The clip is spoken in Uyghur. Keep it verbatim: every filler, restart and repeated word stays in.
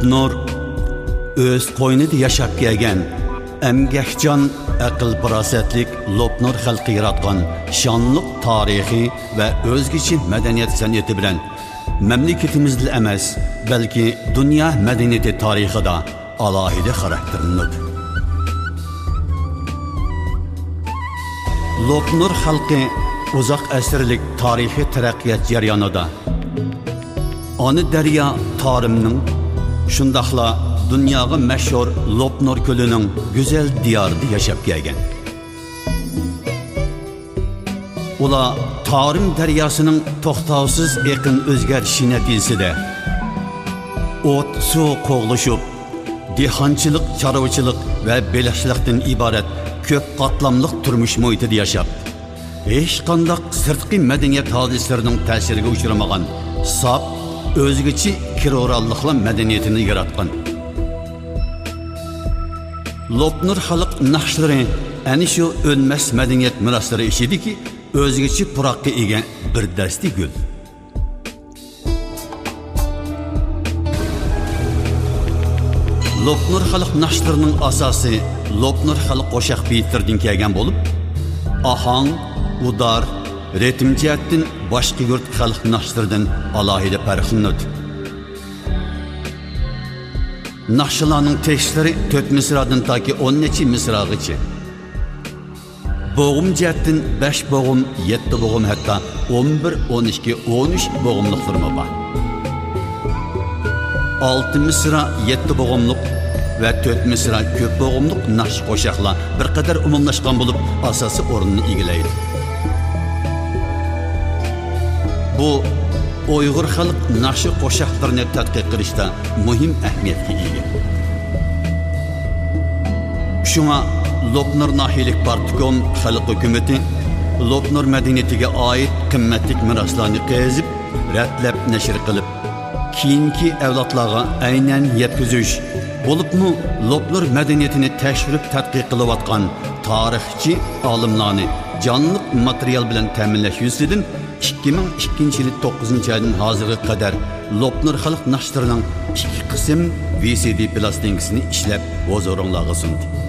نۇر ئۆز قوينىدا ياشاپ كەلگەن ئەمگەكچان، ئەقىل-پاراسەتلىك لوپنۇر خەلقى ياراتقان شانلىق تارىخى ۋە ئۆزگىچە مەدەنىيەت سەنئىتى بىلەن مەملىكىتىمىزدىلا ئەمەس، بەلكى دۇنيا مەدەنىيىتى تارىخىدا ئالاھىدە خاراكتېرلىنىدۇ. لوپنۇر خەلقى ئۇزاق ئەسىرلىك تارىخىي تەرەققىيات جەريانىدا ئانا دەريا تارىمنىڭ، شۇنداقلا دۇنياغا مەشھۇر لوپنۇر كۆلىنىڭ گۈزەل دىيارىدا ياشاپ كەلگەن. ئۇلار تارىم دەرياسىنىڭ توختاۋسىز ئېقىن ئۆزگەرتىشى نەتىجىسىدە ئوت، سۇ قوغلىشىپ، دېھقانچىلىق، چارۋىچىلىق ۋە بېلىقچىلىقتىن ئىبارەت كۆپ قاتلاملىق تۇرمۇش مۇھىتىدا ياشاپ، ھېچقانداق سىرتقى مەدەنىيەت ھادىسىلىرىنىڭ تەسىرىگە ئۇچرىمىغان ساپ، ئۆزگىچە كىرئوراللىقلار مەدەنىيىتىنى ياراتقان. لوپنۇر خەلق ناخشىلىرى ئەنە شۇ ئۆلمەس مەدەنىيەت مىراسلىرى ئىچىدىكى ئۆزگىچە پۇراققا ئىگە بىر دەستە گۈل. لوپنۇر خەلق ناخشىلىرىنىڭ ئاساسى لوپنۇر خەلق قوشاق بېيىتلىرىدىن كەلگەن بولۇپ، ئاھاڭ، ئۇدار، رىتىم جەھەتتىن باشقا يۇرت خەلق ناخشىلىرىدىن ئالاھىدە پەرقلىنىدۇ. ناخشىلارنىڭ تېكىستلىرى تۆت مىسرادىن تاكى ئون نەچچە مىسراغىچە. بوغۇم جەھەتتىن بەش بوغۇم، يەتتە بوغۇم، ھەتتا ئون بىر، ئون ئىككى، ئون ئۈچ بوغۇملۇقلىرىمۇ بار. ئالتە مىسرا يەتتە بوغۇملۇق ۋە تۆت مىسرا كۆپ بوغۇملۇق ناخشا قوشاقلار بىر قەدەر ئومۇملاشقان بولۇپ، ئاساسىي ئورۇننى ئىگىلەيدۇ. بۇ ئۇيغۇر خەلق ناخشا قوشاقلىرىنى تەتقىق قىلىشتا مۇھىم ئەھمىيەتكە ئىگە. شۇڭا لوپنۇر ناھىيەلىك پارتكوم خەلق ھۆكۈمىتى لوپنۇر مەدەنىيىتىگە ئائىت قىممەتلىك مىراسلارنى قېزىپ، رەتلەپ نەشر قىلىپ، كېيىنكى ئەۋلادلارغا ئەينەن يەتكۈزۈش، بولۇپمۇ لوپنۇر مەدەنىيىتىنى تەكشۈرۈپ تەتقىق قىلىۋاتقان تارىخچى ئالىملارنى جانلىق ماتېرىيال بىلەن تەمىنلەش يۈزىسىدىن ئىككى مىڭ ئىككىنچى يىلى توققۇزىنچى ئايدىن ھازىرغا قەدەر لوپنۇر خەلق ناخشىلىرىنىڭ ئىككى قىسىم ۋى سى دى پىلاستىنكىسىنى ئىشلەپ ھۇزۇرۇڭلارغا سۇندى.